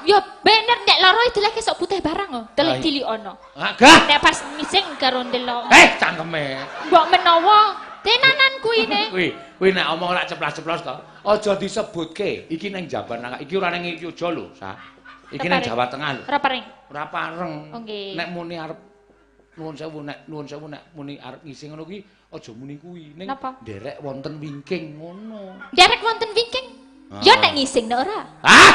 Ya bener nek loro deleh sok putih barang kok. Deleh dilikono. Gah. Nek pas ngising karo ndelok. Cangkeme. Mbok menawa tenanan kuwi ne. Kuwi nek omong rak ceplas-ceplos to. Aja disebutke. Iki ning Jawa Tengah, iki ora ning Yogya lho, Sa. Iki ning Jawa Tengah lho. Ora pareng. Ora pareng. Nek muni arep nuwun sewu nek nuwun sewu nek muni arep ngising ngono kuwi aja muni kuwi ning nderek wonten wingking ngono. Nderek wonten wingking? Ya nek ngising nek ora. Hah?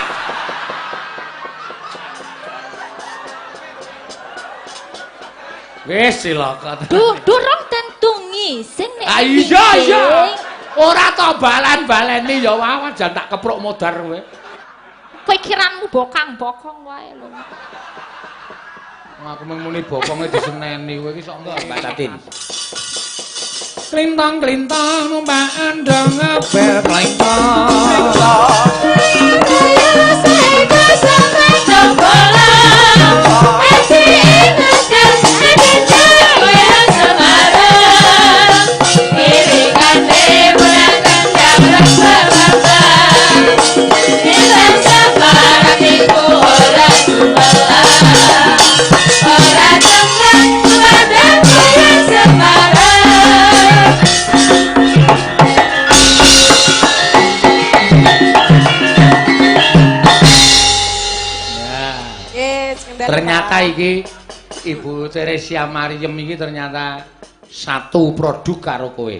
Wis cilaka. Durung tentu ngising nek. Ah iya iya. Ora to balen-baleni ya wae jan tak kepruk modar kowe. Pikiranmu bokang-bokong wae lho. Aku mung muni bokonge diseneni kowe iki sok enggak Mbak Tatin. Klintang-klintang numpak andong ngebel klintang. Ternyata iki Ibu Theresia Maryem iki ternyata satu produk karo kowe.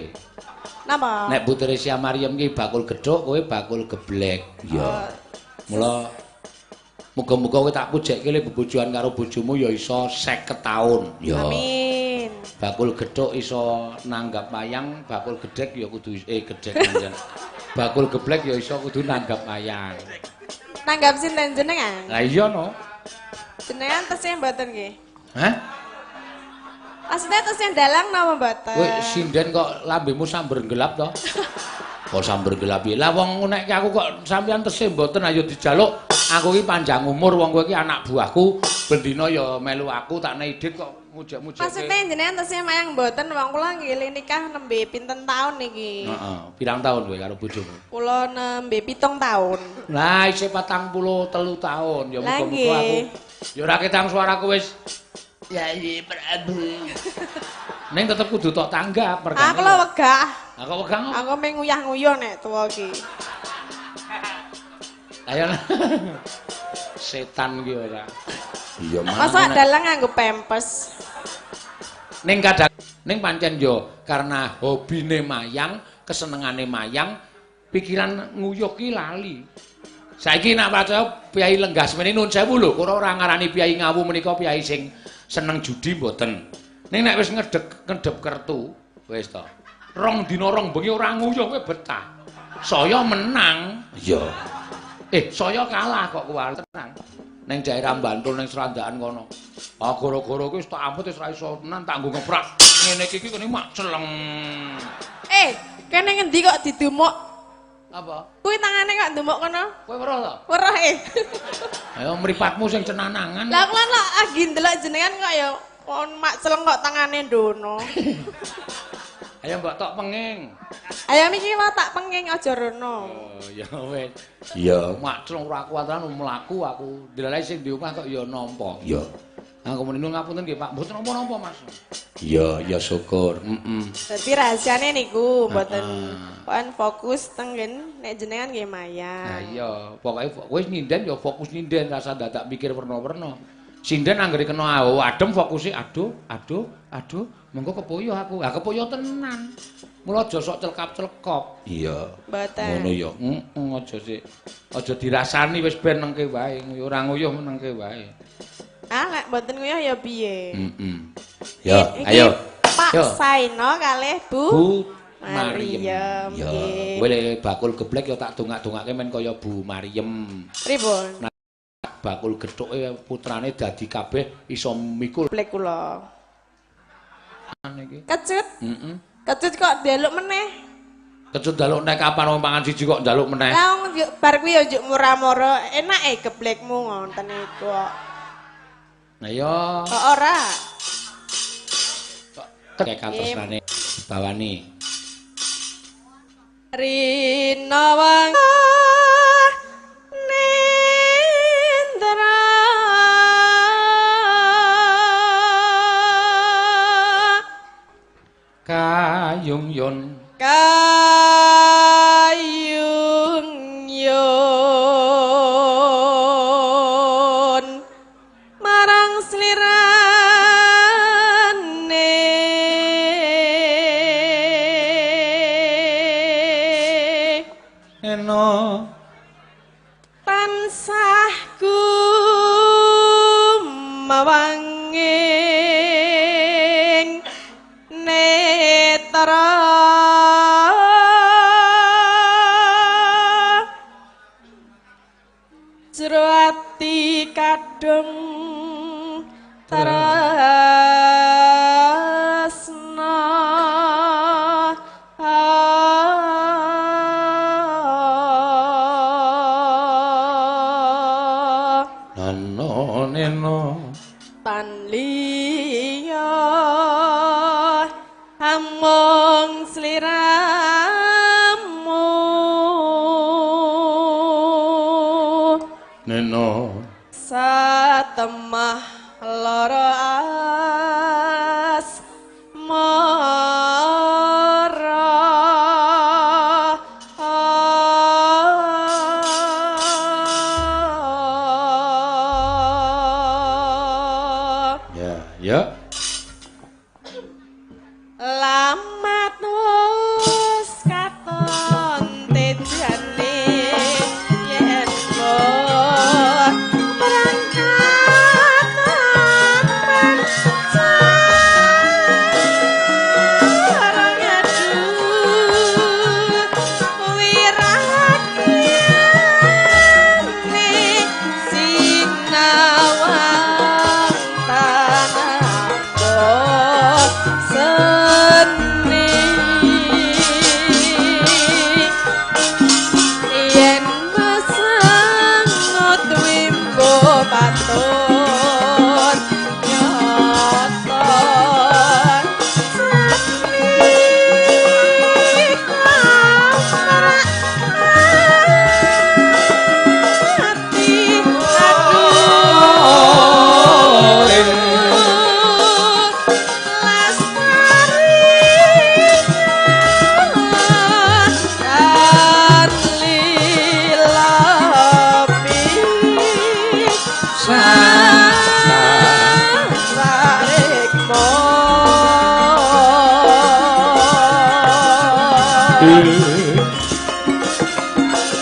Napa? Nek Bu Theresia Maryem iki bakul gedhok, kowe bakul geblek. Iya. Mula muga-muga kowe tak pujekke le bebojoan karo bojomu ya iso 50 taun. Ya. Amin. Bakul gedhok iso nanggap wayang, bakul gedhek ya kudu gedhek manjen. Bakul geblek ya iso kudu nanggap wayang. Nanggap sinten jenengan? Lah iya no. Jenengan tesih mboten nggih? Hah? Maksudnya tesih dalang napa mboten? Kowe sinden kok lambemu samber gelap to? Kok samber gelap piye? Lah wong nek aku kok sampeyan tesih mboten ayo dijaluk. Aku iki panjang umur wong kowe iki anak buahku, bendina ya melu aku tak nei dit kok mujek-mujek. Maksudnya jenengan tesih mayang mboten wong kula nggih nikah nembe pinten taun niki? Heeh, pirang taun kowe karo bojomu? Kula nembe 7 taun. Lah isih 43 taun ya muga-muga aku ya ora ketang suaraku wis Yayi Prabu. Ning tetep kudu tok tanggap mergane. Aku lho wegah. Lah kok wegah ngopo? Aku mung nguyah-nguyuh nek tuwa iki. Ayo. Setan ki ora. Iya, masa dalang nganggo pempes. Ning kadang ning pancen yo karena hobine mayang, kesenengane mayang, pikiran nguyuh ki lali. Saiki nek percaya piyai lenggah semene nuwun sewu lho, ora ora ngarani piyai Ngawu menika piyai sing seneng judi mboten. Ning nek wis ngedep kertu, wis to. Rong dina rong bengi ora nguyuh kowe betah. Saya menang. Iya. Saya kalah kok kuwi tenang. Ning daerah Bantul ning Srandaan kono. Ah gara-gara kuwi wis tak amput wis ra iso tenan tak nggo ngeprak. Ngene iki kene mak celeng. Kene ngendi kok didumuk? Apa? Kuwi tangane kok ndumuk kono? Kowe weruh to? Weruh e. Ayo mripatmu sing cenanangan. Lah kula lak lagi ndelok jenengan kok ya kon mak celeng kok tangane ndono. Ayo mbok tok penging. Ayo iki wae tak penging aja rono. Oh ya wis. Iya, mak celeng ora kuat tenan mlaku aku. Ndelok sing di omah kok ya nampa. Iya. Aku muni ngapunten nggih Pak, mboten napa-napa Mas. Iya, ya syukur. Heeh. Dadi rahasiane niku mboten pokoke fokus teng nek jenengan nggih mayang. Lah iya, pokoke kowe nyinden ya fokus nyinden rasa dadak mikir werna-werna. Sinden anggere kena adem fokuse aduh, aduh, aduh, mengko kepoyo aku. Lah kepoyo tenan. Mula aja sok celkap-celkop. Iya. Mboten. Ngono ya. Heeh, aja sik. Aja dirasani wis ben nengke wae, ora nguyuh menengke wae. Ah, lek mboten nguyuh ya piye? Heeh. Ya, ayo. Pak Saino kalih Bu Maryem. Ya, kowe bakul geblek ya tak dongak-dongake men kaya Bu Maryem. Pripun? Bakul gethuke putrane dadi kabeh iso mikul. Geblek kula. Niki. Kecut. Heeh. Kecut kok njaluk meneh. Kecut njaluk nek kapan wong pangan siji kok njaluk meneh. Lah wong bar kuwi ya njuk murah-murah, enake geblekmu ngoten iku kok. Nah ya. Kok ora? Kok katresnane bawani. Rina wang nendang Kayung yon. Kayung yon marang slirane Eno tansah gumawanging netra jero ati kadung tresna. Nano neno Tan liya amung sliramu neno satemah lara asmara. Ya, ya. Lamat wis katon tejane yen kok berangkat sarang adu wirakiyane sinawang tanah seni yen mesengut wimbo patut nyata satmika ati aduh lestari dan lilapi sarikmo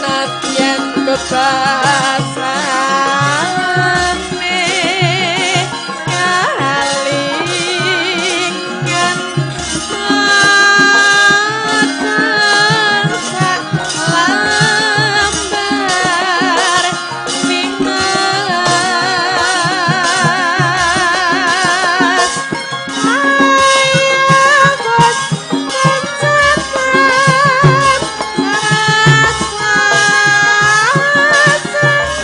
nadyan bebasane kalingan padang sak lambar ningas ayah bos kencapan rasa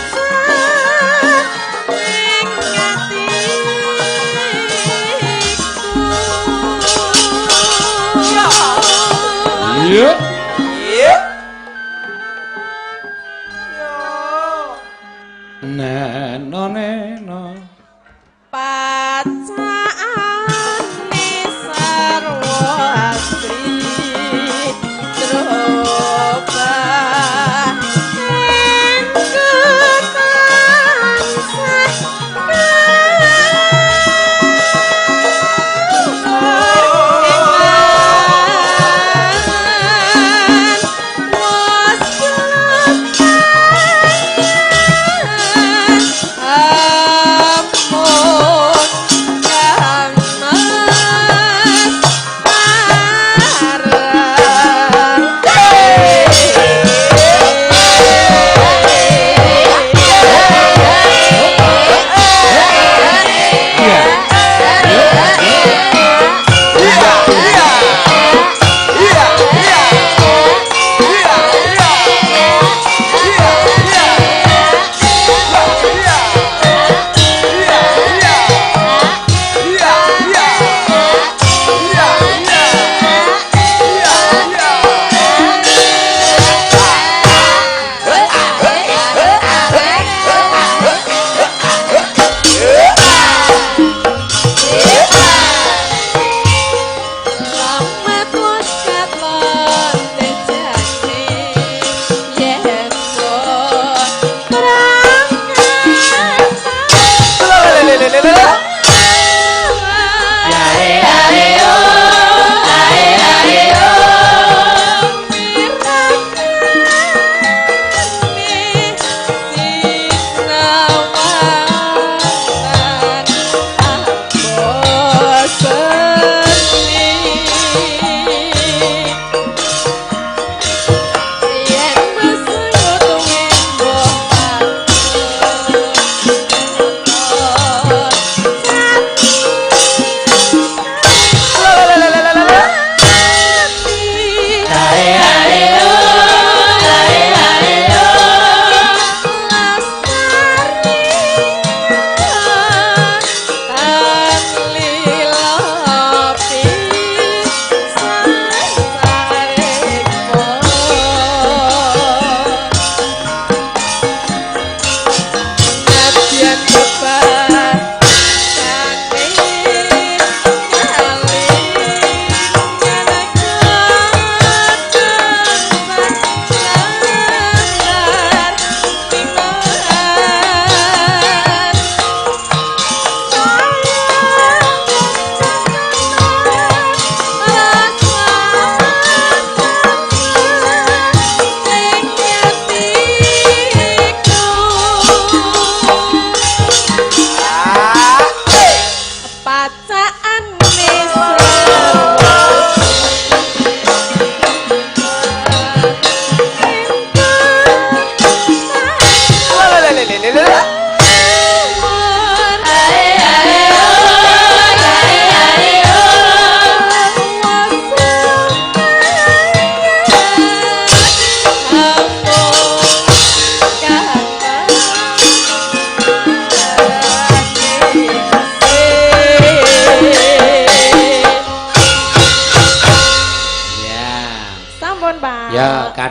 sengsara ing atiku. Iya. Iya. Yo. Neno neno. Pacaane sarwa asri troba engko tansah kawan wos kelepan ampun.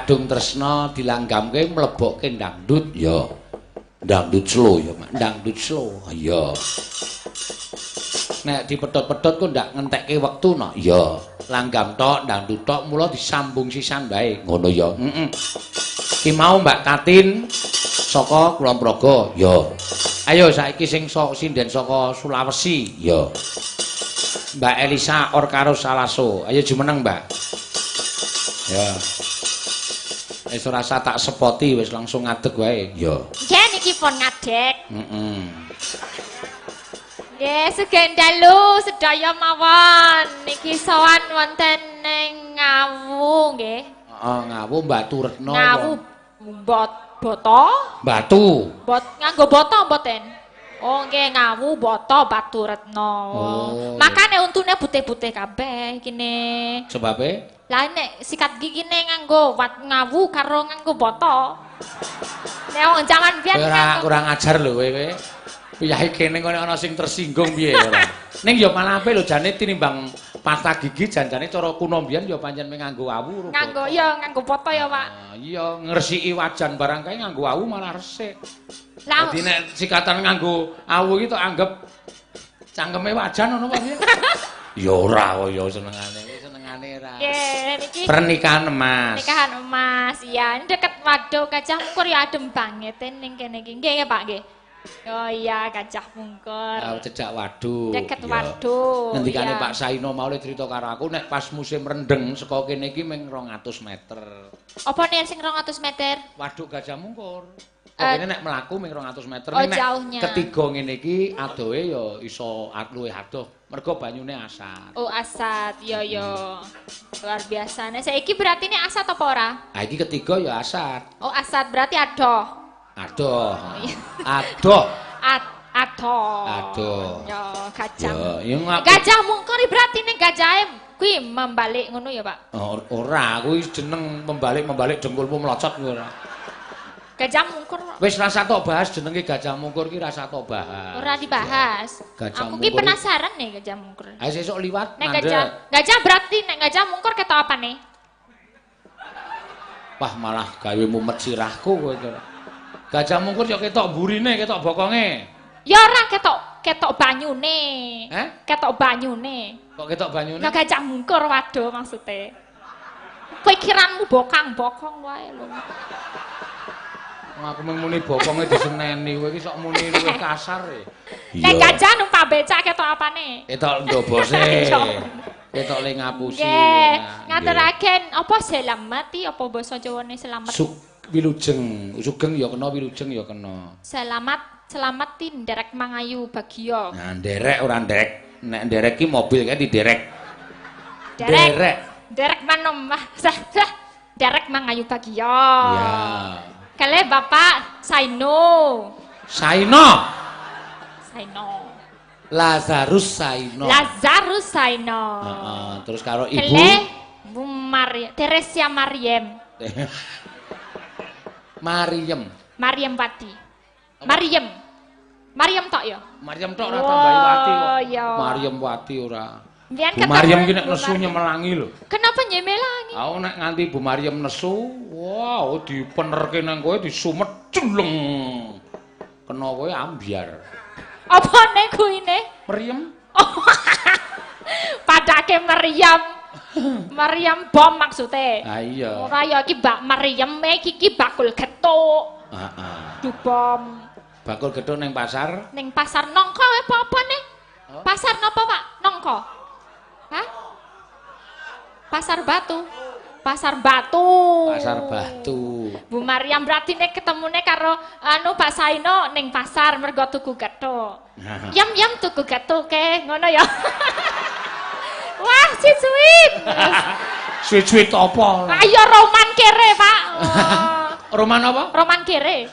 kadung tresna dilanggamke mlebokke dangdut ya. Dangdut slow ya, Mak. Dangdut slow. Iya. Nek dipedhot-pedhot kok ndak ngentekke wektu no. Iya. Langgam tok, dangdut tok mula disambung sisan bae. Ngono ya. Heeh. Ki mau Mbak Tatin saka Kulon Progo. Ya. Ayo saiki sing sinden saka Sulawesi. Ya. Mbak Elisa Orkaro Salaso. Ayo jumeneng, Mbak. Ya. Wis ora usah tak sepoti, wis langsung ngadeg wae. Ya. Nggih niki pun ngadeg. Heeh. Nggih, sugeng dalu sedaya mawon. Niki sowan wonten ning Ngawu nggih. Heeh, Ngawu Batu Retno. Ngawu Boto? Batu. Bot nganggo boto mboten? Oh nggih, Ngawu Boto Batu Retno. Oh, makane untune putih-putih kabeh kene. Sebabe? Lah nek sikat gigine nganggo wat Ngawu karo nganggo boto. Nek wong jaman biyen ora kurang ajar lho kowe kowe. Piyahe kene kok ana sing tersinggung piye ora. Ning ya malah apik lho jane tinimbang pasta gigi janjane cara kuno mbiyen ya pancen mung nganggo awu. Nganggo ya nganggo boto ya, Pak. Iya, ngresiki wajan barang kae nganggo awu malah resik. Lah dadi nek sikatan nganggo awu iki tok anggep cangkeme wajan ngono apa piye? Ya ora kok ya senengane, senengane ora. Nggih, niki pernikahan emas. Pernikahan emas. Iya, ini deket waduk Gajah Mungkur ya adem banget ning kene iki. Nggih Pak nggih. Oh iya, Gajah Mungkur. Ah, cedhak waduk. Deket waduk. Ngendikane Pak Saino mau le crita karo aku nek pas musim rendeng saka kene iki mung 200 meter. Apa nek sing 200 meter? Waduk Gajah Mungkur. Kene nek mlaku mung 200 meter. Oh, nek jauhnya. Ketiga ngene iki adohe ya iso luwih adoh mergo banyune asat. Oh, asat. Iya ya. Luar biasa. Nek saiki berarti nek asat apa ora? Ha iki ketiga ya asat. Oh, asat berarti adoh. Adoh. Adoh. Adoh. Adoh. Ya, gajah. Ya, Gajah Mungkur berarti ning gajahe kuwi membalik ngono ya, Pak? Oh, ora, kuwi jeneng membalik-membalik dengkulmu melocot kuwi ora. Gajah Mungkur. Wis rasa tok bahas jenenge Gajah Mungkur ki rasa tok bahas. Ora dibahas. Gajah aku ki penasaran nih Gajah Mungkur. Ayo sesuk liwat nek gajah berarti nek Gajah Mungkur ketok apa nih? Wah, malah gawe mumet sirahku kowe iki. Gajah Mungkur ya ketok burine, ketok bokonge. Ya ora ketok banyune. Eh? Ketok banyune. Kok ketok banyune? Lah Gajah Mungkur waduh maksude. Pikiranmu bokang-bokong wae lho. Aku mung muni bokonge diseneni kowe iki sok muni luwih kasar e. Nek gajah numpak becak ketok apane? Ketok ndobose. Ketok le ngapusi. Nggih, ngaturaken apa selamat iki apa basa Jawane selamat? Wilujeng, sugeng ya kena, wilujeng ya kena. Selamat, selamat ti nderek mangayu bagya. Nah, nderek ora nderek. Nek nderek ki mobil kae diderek. Derek. Derek manom. Derek mangayu bagya. Iya. Kale Bapak Saino. Saino. Saino. Lazarus Saino. Lazarus Saino. Heeh, terus karo ibu Kale Bu Maria, Teresia Mariem. Mariem. Mariem Wati. Mariem. Mariem tok ya? Mariem tok ora tambahi Wati kok. Iya. Mariem Wati ora. Mbiyen Bu Mariem ki nek nesu nyemelangi lho. Kenapa nyemelangi? Aku nek nganti Bu Mariem nesu, wow dipenerke nang kowe disumet celeng. Kena kowe ambyar. Apa nek kuine? Meriem. Padake meriam. Meriam bom maksude. Ha iya. Ora ya iki Mbak Meriem iki iki bakul gethuk. Heeh. Du bom. Bakul gethuk ning pasar? Ning pasar Nongko apa-apa nih? Oh. Pasar napa, Pak? Nongko. Hah? Pasar Batu. Pasar Batu. Pasar Batu. Bu Mariam berarti nek ketemune karo anu Pak Saino ning pasar mergo tuku gethuk. Yam-yam tuku gethuk ke ngono ya. Wah, sweet-sweet. Sweet-sweet apa? Ayo roman kere, Pak. Oh. Roman apa? Roman kere.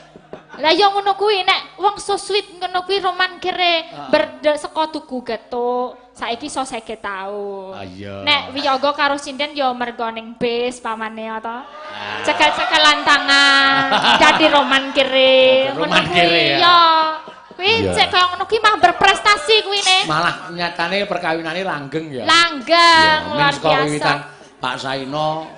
Lah ya ngono kuwi nek wong so sweet ngono kuwi roman kere berde saka tuku gethuk. Saiki iso 50 taun. Ah, iya. Nek wiyaga karo sinden ya mergo ning bis pamane to. Cekel-cekelan tangan dadi roman kere. Roman kere ya. Ya. Kuwi cek kaya ngono kuwi mah berprestasi kuwi ne. Malah nyatane perkawinane langgeng ya. Langgeng, luar biasa. Pak Saino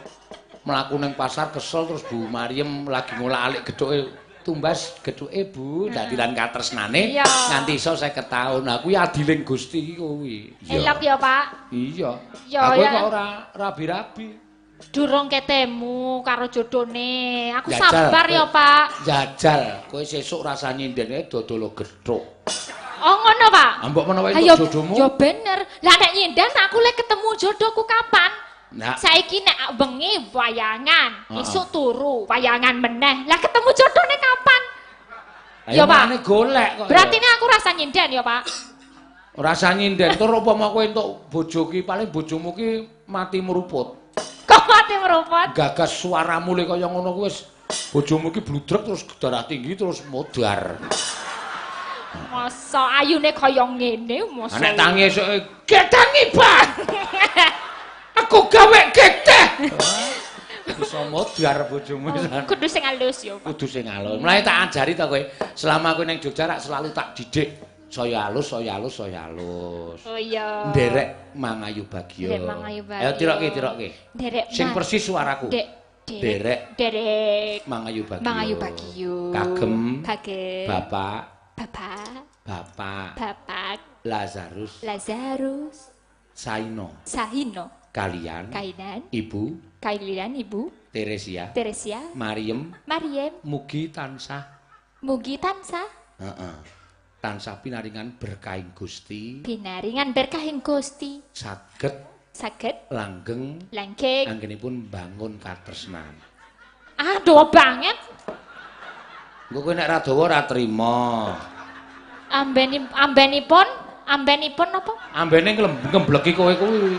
Mlaku ning pasar kesel terus Bu Mariem lagi ngolak-alik gethuke tumbas gethuke Bu, dadi lan katresnane nganti iso 50 taun. Lah kuwi adiling Gusti iki kuwi. Elok ya, Pak. Iya. Aku kok ora rabi-rabi. Durung ketemu karo jodone. Aku sabar ya, Pak. Jajal, kowe sesuk rasa nyindene dodol gethuk. Oh, ngono, Pak. Mbok menawa entuk jodohmu. Ya bener. Lah nek nyinden aku lek ketemu jodohku kapan? Nah. Saiki nek bengi wayangan, esuk turu wayangan meneh. Lah ketemu jodone kapan? Ya, Pak. Golek kok. Berarti nek aku rasa nyinden ya, Pak. Rasa nyinden tur upama kowe entuk bojo ki paling bojomu ki mati meruput. Kok mati meruput? Gagas suaramu le kaya ngono kuwi wis bojomu ki bludrek terus darah tinggi terus modar. Masa ayune kaya ngene masa. Nek tangi esuk getangi, Pak. Aku gawe geteh. Bisa modar bojomu pisan. Kudu sing alus ya, Pak. Kudu sing alus. Mulane tak ajari to kowe, selama kowe ning Jogja rak selalu tak didik saya alus, saya alus, saya alus. Oh iya. Nderek mangayu bagya. Nderek mangayu bagya. Ayo tirokke, tirokke. Nderek. Sing persis suaraku. Nderek. Nderek mangayu bagya. Mangayu bagya. Kagem. Kagem. Bapak. Bapak. Bapak. Bapak. Lazarus. Lazarus. Saino. Saino. Kalian. Kainan. Ibu. Kalian Ibu. Teresia. Teresia. Mariem. Mariem. Mugi tansah. Mugi tansah. Heeh. Tansah pinaringan berkahing Gusti. Pinaringan berkahing Gusti. Saged. Saged. Langgeng. Langgeng. Anggenipun bangun katresnan. Ah, dawa banget. Engko kowe nek ra dawa ora trima. Ambenipun, ambenipun napa? Ambene ngembleki kowe kuwi.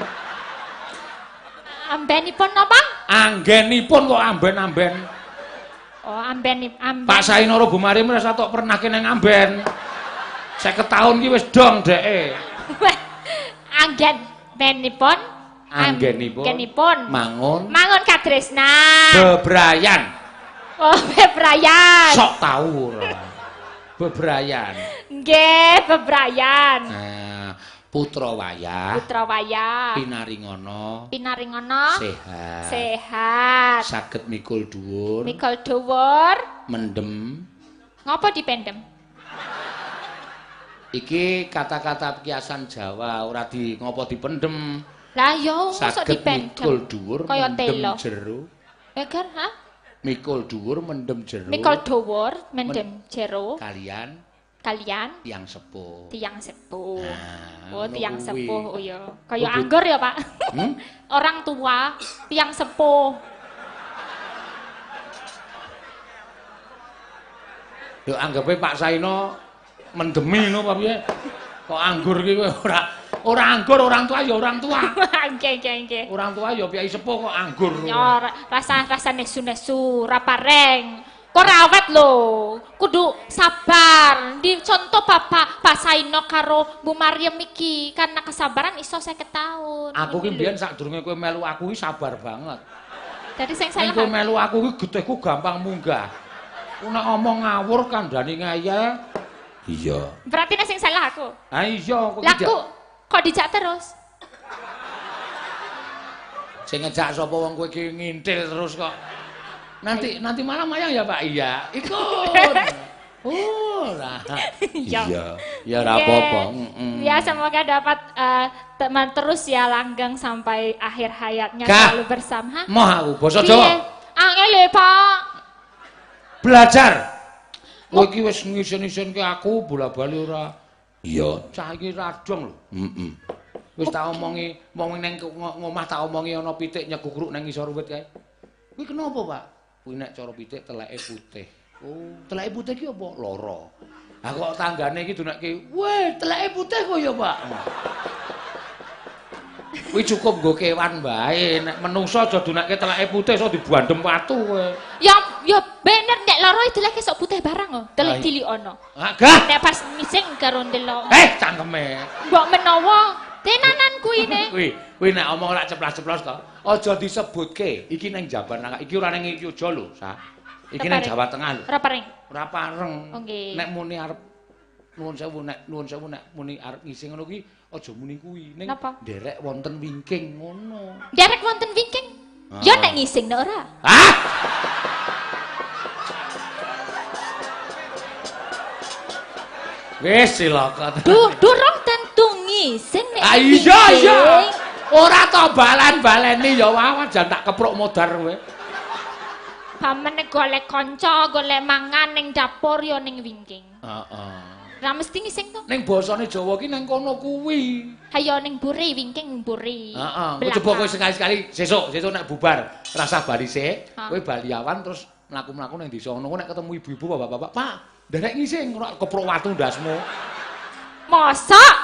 Ambenipun napa? Anggenipun kok amben-amben. Oh, amben amben. Pak Saino karo Bu Mariem ora tok pernah kene ngamben. 50 tahun ki wis dong dheke. Anggen benipun, anggenipun, anggenipun mangun, mangun katresnan. Bebrayan. Oh, bebrayan. Sok tau ora. Bebrayan. Nggih, bebrayan. Nah, putra wayah. Putra wayah. Pinaringono. Pinaringono. Sehat. Sehat. Saged mikul dhuwur. Mikul dhuwur. Mendem. Ngopo dipendem? Iki kata-kata kiasan Jawa ora di ngopo dipendem. Lah ya mosok dipendem. Mikul dhuwur mendem jero. Eger, ha? Mikul dhuwur mendem jero. Mikul dhuwur mendem jero. Kalian kalian tiyang sepuh. Tiyang sepuh. Nah, oh, tiyang sepuh. Oh ya. Kaya anggur ya, Pak. Hmm? Orang tua, tiyang sepuh. Yo anggape Pak Saino mendemi ngono apa piye? Kok anggur ki ora anggur, orang tua ya orang tua. Nggih, nggih, nggih. Orang tua ya piyai sepuh kok anggur. Ya rasa nesu-nesu, ra pareng. Kok rawet lho. Kudu sabar. Di contoh Bapak Pak Saino karo Bu Mariem iki, karena kesabaran iso 50 tahun. Aku ki mbiyen sadurunge kowe melu aku ki sabar banget. Dadi sing salah. Kowe melu aku ki getihku gampang munggah. Ku nek omong ngawur kandhani ngeyel. Iya. Berarti nek sing salah aku. Ha iya kok. Lah kok dijak terus? Sing ngejak sapa wong kowe iki ngintil terus kok. Nanti nanti malam mayang ya Pak. Iya, ikut. Oh lah. Iya. Ya ora apa-apa. Ya semoga dapat teman terus ya langgeng sampai akhir hayatnya selalu bersama. Moh aku basa Jawa. Angel e, Pak. Belajar. Kowe iki wis ngisin-isinke aku bola-bali ora. Iya, cah iki radong lho. Heeh. Wis tak omongi, wong ning ngomah tak omongi ana pitik nyekukruk nang ngisor wit kae. Kuwi kenapa, Pak? Kuwi nek cara pitik teleke putih. Oh, teleke putih ki apa? Lara. Lah kok tanggane iki dunekke, "Weh, teleke putih kok ya, Pak." Kuwi cukup nggo kewan wae, nek menungso aja dunekke teleke putih iso dibandhem watu kowe. Ya ya bener nek lara teleke sok putih barang kok, telek dilikono. Gah. Nek pas ngising karo ndelok. Eh, cangkeme. Mbok menawa tenanan kuwi ne. Kuwi, kuwi nek omong ora ceplas-ceplos to. Aja disebutke. Iki ning Jabar, iki ora ning Yogya lho, Sa. Iki ning Jawa Tengah lho. Ora pareng. Ora pareng. Oh, nek muni arep nuwun sewu nek nuwun sewu nek muni arep ngising ngono kuwi aja muni kuwi ning nderek wonten wingking ngono. Nderek wonten wingking? Ya nek ngising nek ora. Hah? Wis cilaka. Duh, durung tentu ngising nek. Ah iya iya. Ora to balen-baleni ya wae jan tak kepruk modar kowe. Pamene golek kanca, golek mangan ning dapur ya ning wingking. Heeh. Ra mesti ngising to. Ning basane Jawa ki nang kono kuwi. Hayo ning mburi, wingking mburi. Heeh. Coba kowe sekali-sekali sesuk, sesuk nek bubar rasah bali sik, kowe bali awan terus mlaku-mlaku ning desa ngono nek ketemu ibu-ibu bapak-bapak, "Pak, nderek ngising ora kepruk watu ndasmu." Mosok?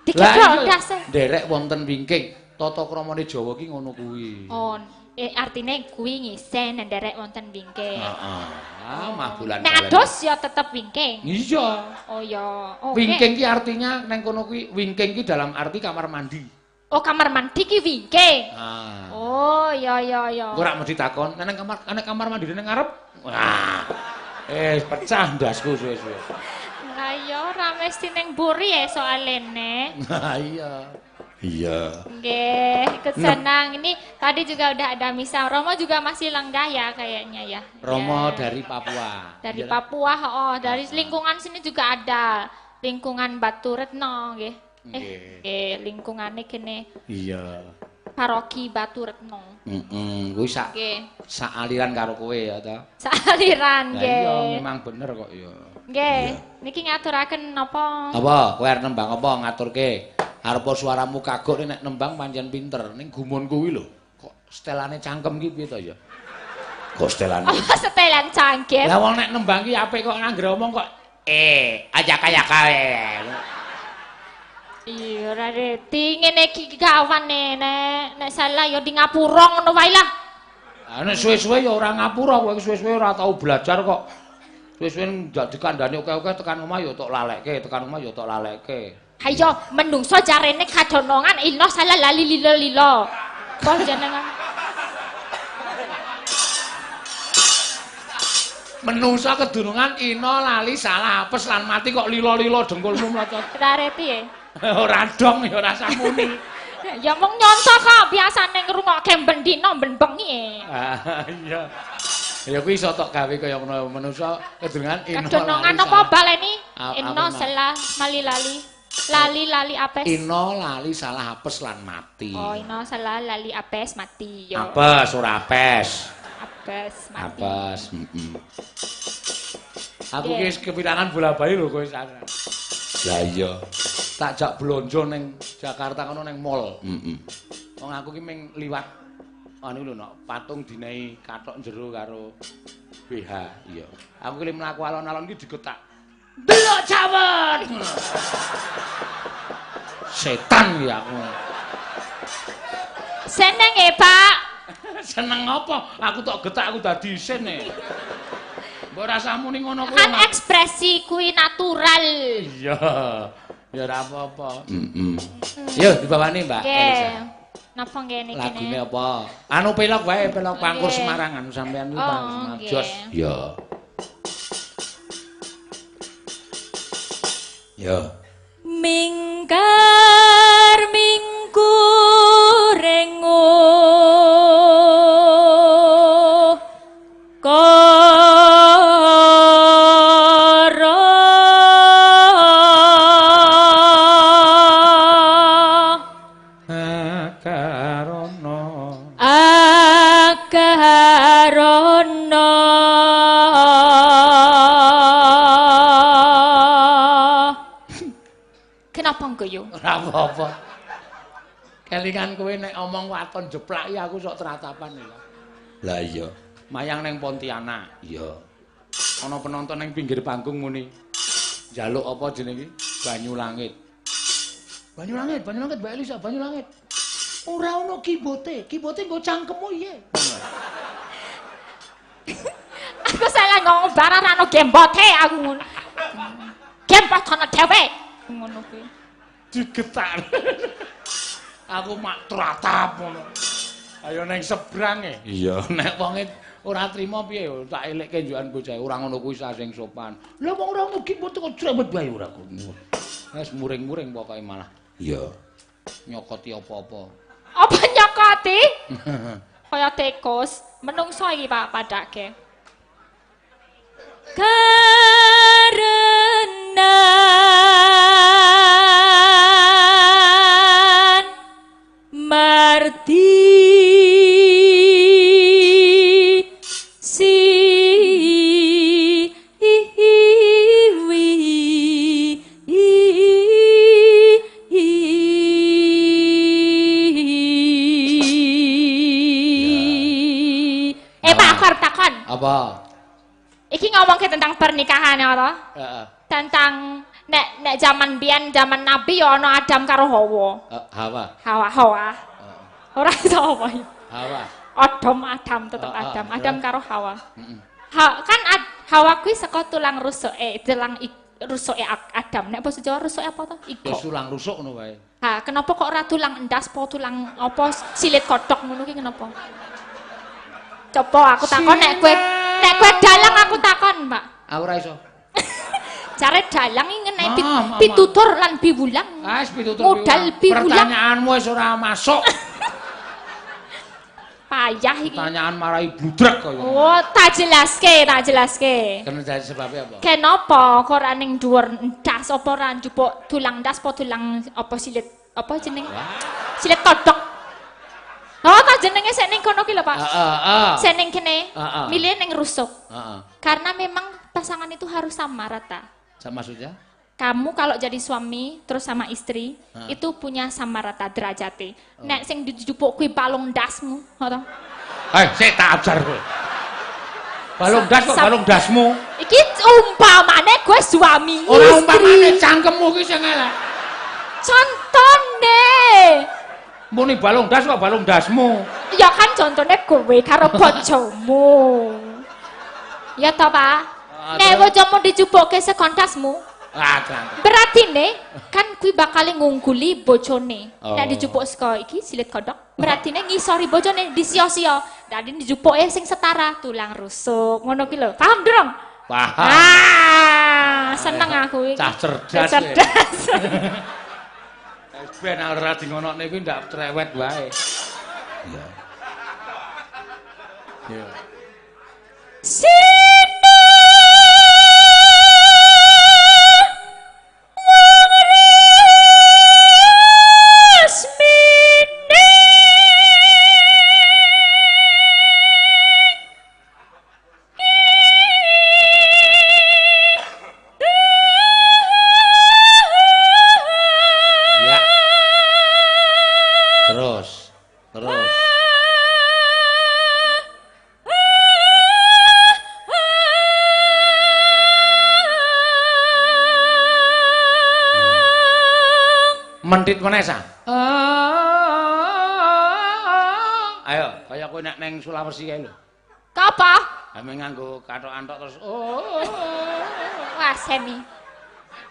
Dikepruk ndase. Nderek wonten wingking. Tata kramane Jawa ki ngono kuwi. Oh, artine kuwi ngising nderek wonten wingking. Heeh. Ah, mah bulan. Nek adus ya tetep wingking. Iya. Oh ya. Oh, wingking ki artinya neng kono kuwi wingking ki dalam arti kamar mandi. Oh, kamar mandi ki wingking. Ah. Oh, ya ya ya. Engko rak mesti takon, nek kamar mandi nang ngarep. Wah. Pecah ndasku suwe-suwe. Lah ya ora mesti ning mburi ya soalene. Nah, iya. Iya. Nggih, ikut senang. Ini tadi juga udah ada misa. Romo juga masih lenggah ya kayaknya ya. Romo ya. Dari Papua. Dari Papua, oh, dari lingkungan sini juga ada. Lingkungan Batu Retno nggih. Nggih, lingkungane kene. Iya. Paroki Batu Retno. Heeh, kuwi sak sak aliran karo kowe ya ta. Sak aliran nggih. Iya, memang bener kok ya. Nggih. Niki ngaturaken napa? Apa? Kowe arep nembang apa ngaturke? Arepa suaramu kagok nek nembang pancen pinter. Ning gumun kuwi lho, kok setelane cangkem ki piye to ya? Kok setelane? Oh, setelan cangkem. Lah wong nek nembang ki apik kok anggere omong kok aja kaya kae. Iya ora reti ngene iki gawane nek salah ya di ngapura ngono wae lah. Ah nek suwe-suwe ya ora ngapura kowe suwe-suwe ora tau belajar kok. Suwe-suwe ndak dikandani oke-oke tekan omah ya tok lalekke, tekan omah ya tok lalekke. Hayo menungso jarene kadonongan ino salah lali lilo lilo. Kok jenengan menungso kedunungan ino lali salah apes lan mati kok lilo-lilo dengkulmu mlocot. Ora reti e. Ora dong ya ora samuni. Ya mung nyonto kok biasane ngrungokke ben dina ben bengi. Ah iya. Ya kuwi iso tok gawe kaya ngono menungso kedunungan ino. Kedunungan apa baleni? Ino salah mali lali. Lali lali apes. Ino lali salah apes lan mati. Oh, ino salah lali apes mati yo. Apes ora apes. Apes mati. Apes, heeh. Aku ki wis kepirangan bola-bali lho kowe sana. Lah iya. Tak jak blonjo ning Jakarta kono ning mall. Heeh. Wong aku ki ming liwat anu lho nok patung dinehi kathok jero karo BH. Iya. Aku ki mlaku alon-alon ki digetak. Delok cawet. Setan ya aku. Seneng e, Pak. Seneng apa? Aku tok getak aku dadi isin e. Mbok rasamu ning ngono kuwi. Kan ekspresi kuwi natural. Iya. Ya ora apa-apa. Heeh. Yo dibawani, Mbak. Nggih. Napa ngene iki? Lagune apa? Anu pelok wae, pelok Pangkur Semarang anu sampean kuwi Pangkur Semarang. Jos. Iya. Ya. Mingkar mingkurengo kara akarana akarana. Kenapa ngguyu? Ora apa-apa. Kelingan kowe nek omong waton jeplaki aku sok tratapan ya. Lah iya. Mayang ning Pontianak. Iya. Ana penonton ning pinggir panggung muni. Njaluk apa jenenge iki? Banyu Langit. Banyu Langit, Banyu Langit Mbak Elisa, Banyu Langit. Ora ono kibote, kibote nggo cangkemmu iye. Aku salah ngomong barang ora ono gembote aku ngono. Gembot ana dhewe. Ngono kuwi. Digetar. Aku mak tratap ngono. Ayo neng sebrang e. Iya, nek wonge ora trima piye tak elekke njukan bocah ora ngono kuwi sing sopan. Lah wong ora ngono ki kok cerewet wae ora ngono. Wis muring-muring pokoke malah. Iya. Nyokoti apa-apa. Apa nyokoti? Kaya tikus, menungso iki Pak padake. Karena marti si wi i. Pak, aku arep takon. Apa? Iki ngomongke tentang pernikahan ya toh? Heeh. Tentang nek zaman biyen, zaman Nabi ya ana Adam karo Hawa. Hawa. Hawa, Hawa. Ora iso apa ya. Hawa. Adam, Adam tetep Adam, Adam karo Hawa. Heeh. Kan Hawa kuwi saka tulang rusuke, tulang rusuke Adam. Nek basa Jawa rusuke apa to? Ya Igo. tulang rusuk ngono wae. Ha, kenapa kok ora tulang endas apa tulang apa silit kodhok ngono ki kenapa? Coba aku takon nek kowe dalang aku takon, Pak. Aku ora iso. Jare dalang iki ngenai pitutur lan biwulang. Ah, wis pitutur. Modal biwulang. Pertanyaanmu wis ora masuk. Payah iki. Pertanyaan marai bludrek kaya. Oh, tak jelaske, tak jelaske. Kena jadi sebabnya apa? Kenapa kok ora ning dhuwur ndas apa ora njupuk tulang ndas apa tulang apa silit apa jeneng? Silit kodhok. Oh, tak jenenge sik ning kono ki lho, Pak. Heeh, Sik ning kene. Heeh. Milih ning rusuk. Heeh. Karena memang pasangan itu harus sama rata. Maksudnya? Kamu kalau jadi suami terus sama istri itu punya sama rata derajate. Nek sing dijupuk kuwi balung ndasmu, ngono. Eh, sik tak ajar kowe. Balung ndas kok balung ndasmu? Iki umpamane kowe suami Ora istri. umpamane cangkemmu ki sing elek. Contone. Muni balung ndas kok balung ndasmu. Ya kan contone kowe karo bojomu. Ya toh, Pak? Nek bojomu dijupukke saka ndasmu, Ah, berarti ne kan kuwi bakal ngungguli bojone. Oh. Nek dijupuk saka iki silit kodhok, berarti ne ngisori bojone disio-sio. Dadi dijupuke sing setara tulang rusuk. Ngono kuwi lho. Paham durung? Paham. Ah, seneng aku iki. Cah cerdas. Cerdas. Ben ora di ngonokne kuwi ndak cerewet wae. Iya. Iya. Sinu wong resmine Ya. Terus. Terus. Mentit meneh sa. Ayo, kaya kowe nek neng Sulawesi kae lho. Apa? Ame nganggo kathok antok terus. Oh. Wah, semi.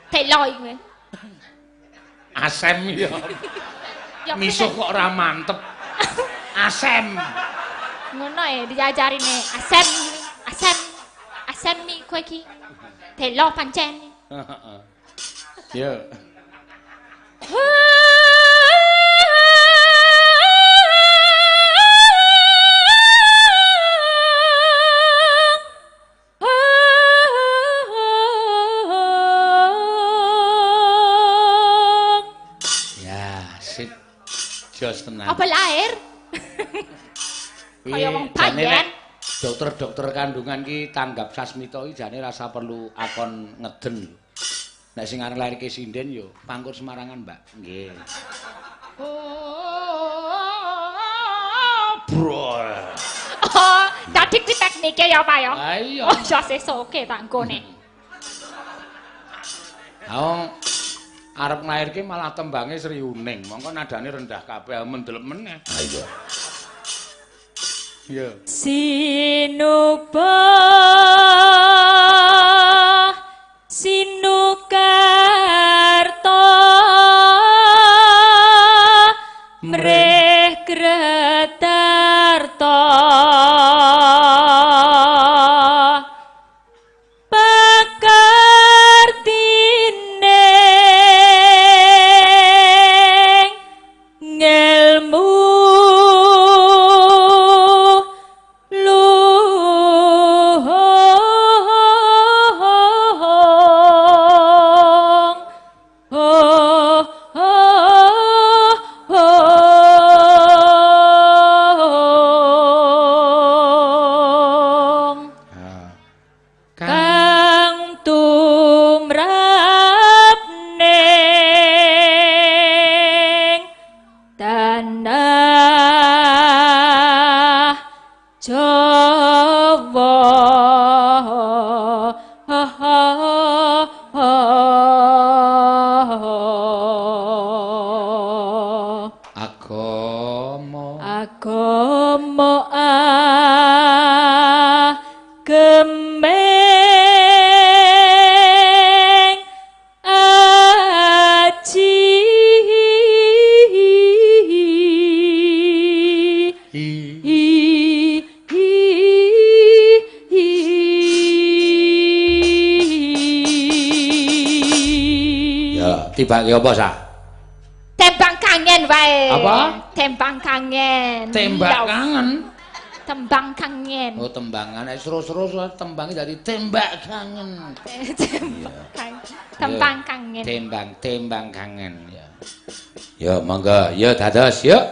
Telo iki. Asem ya. Misuh kok ora mantep. Asem. Ngono e diajarine asem, asem. Asem mi kowe iki. Telo pancen. Heeh. Yo. Ya, sip. Jos tenan. Apa lahir? Kaya wong payen. Dokter-dokter kandungan ki tanggap sasmita iki jane rasa perlu akon ngeden. Nek sing arep lairke sinden yo pangkur Semarangan, Mbak. Nggih. Bro. Oh, dadi kuwi teknike ya, Pak ya. Ha iya. Oh, ya sesuk oke tak nggone. Ha wong arep nglairke malah tembange Sri Uning. Mongko nadane rendah kabeh mendelep meneh. Ha iya. Iya. Sinuba sinukarta mreh kretarta pakartine ngelmu Iya, tibake apa sah? Tembang kangen wae. Apa? Tembang kangen. Tembak kangen. Tembang kangen. Oh, tembangan. Nek seru-seru tembangnya dari tembak kangen. Tembang kangen. Tembang kangen. Tembang kangen ya. Ya, monggo. Ya dados, yuk.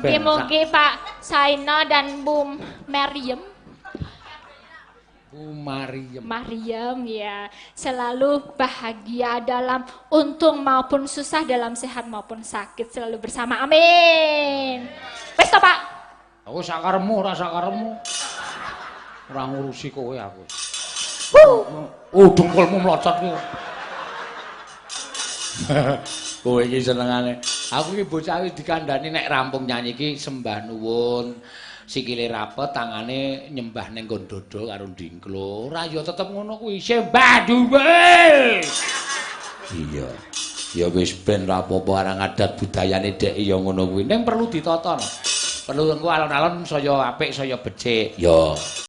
Mugi-mugi Pak Saino dan Bu Mariam. Bu Mariam. Mariam ya, selalu bahagia dalam untung maupun susah, dalam sehat maupun sakit, selalu bersama. Amin. Wes toh, Pak? Kowe sakarepmu ora sakarepmu. Ora ngurusi kowe aku. Oh, dengkulmu mlocot kuwi. Kowe iki senengane. Aku iki bocah wis dikandhani nek rampung nyanyi iki sembah nuwun. Sikile rapet, tangane nyembah ning nggon dada karo ndingklo. Ora ya tetep ngono kuwi. Sembah dhuwur. Iya. Ya wis ben ra apa-apa arang adat budayane dhek ya ngono kuwi. Ning perlu ditata. Perlu engko alon-alon saya apik, saya becik. Ya.